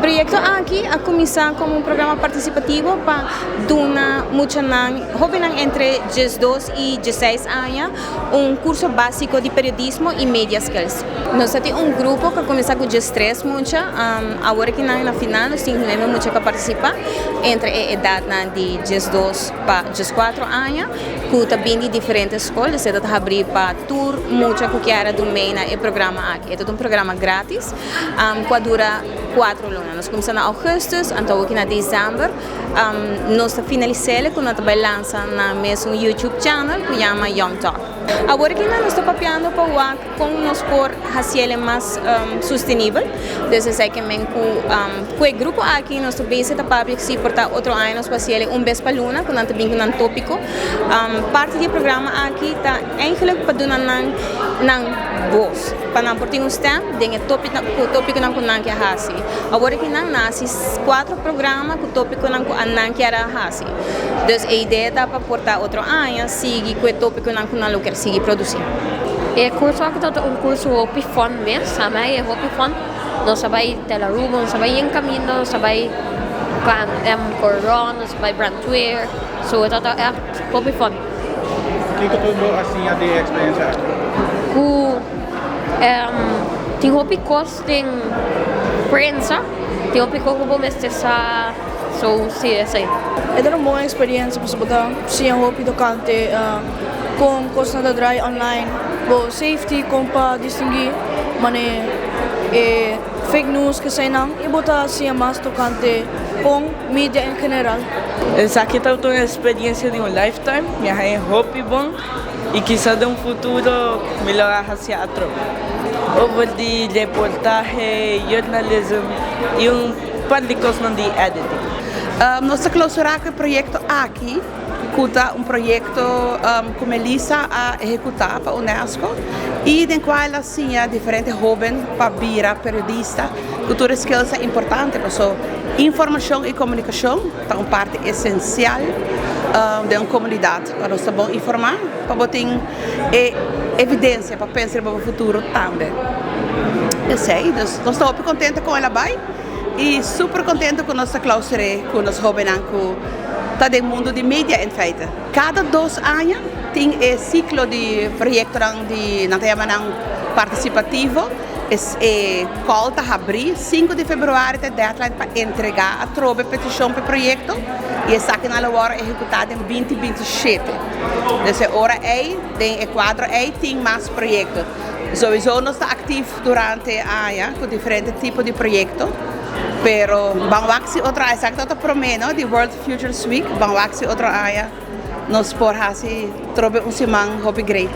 Proyecto aki a cuminsa como un programa participativo pa duna muchanan, hobennan entre 12 y 16 aña un curso basico di periodismo y media skills. Nos tin un grupo cu a cuminsa cu 13 mucha, awor cu na final nos tin 9 mucha cu a participa entre e edad di 12 pa 14 aña, cu ta bin di diferente scol, dus ta habri pa tur mucha cu kier duna mee na e programa aki. E ta un programa gratis, cu a dura 4 luna. Nos a cuminsa na augustus, anto aki na december, nos a finalisa cu nos tambe lansa na mesun YouTube channel cu yama Young Talk. Awor aki nos ta papiando pa con nos por haci mas sostenibel. Dus esey kiermen cu e grupo aki nos ta bezig ta papia si por ta otro aña nos por haci un bes pa luna, cu nan ta bin cu nan topico. Parti di e programa aki ta eigenlijk pa duna nan nan voz, pa nan por tin un stem den e topico nan cu nan kier haci. Awor aki nan a haci cuatro programa cu topico nan cu nan kier haci. Dus e idea ta pa por ta otro aña sigui cu e topico nan cu nan lo kier sigui produci. E curso aki ta un curso hopi fun mes, sabe? E hopi fun. Nos a bay Telaruba, nos a bay en camino, nos a bay pa Coron, nos a bay Brandweer. So e ta echt hopi fun. Kico bo a siña di e experiencia aki? Cu tin hopi cos den prensa, tin hopi cos cu bo mester sa, so si, esey. E un bon experiencia pasobra bo ta siña hopi tocante con cos ta draai online, bo safety con pa distingui mane fake news cu nan y bo ta siña mas tocante con media en general. Esaki ta un experiencia di un lifetime, mi a haya hopi bon y kisas den un futuro mi lo haci otro. Over di reportahe, journalism y un par di cos di editing. Nos a clausura e proyecto aki, cu ta un proyecto cu Melissa a ehecuta pa UNESCO y den cual a siña diferente hoben pa bira periodista, cu tur skills ta importante, so informacion y comunicacion ta un parti esencial di un comunidad pa nos ta bon informa, pa tin evidencia pa pensa riba e futuro tambe. Esey, nos ta contento cu el a bay y super contento cu nos a clausura cu nos hobennan cu ta den mundo di media in feite. Cada 2 aña tin e ciclo di proyecto di nan participativo, e call ta habri 5 di februari, ta deadline pa entrega atrobe peticion pa e proyecto y esaki nan lo ehecuta den 2027. Dus ora ey, den e cuadro ey tin mas proyecto. Sowieso nos ta activo durante aña cu diferente tipo di proyecto, pero ban wak si otro aña, exacto otro prome, no, di World Futures Week, ban wak si otro aña nos por hasi trobe un siman hopi great.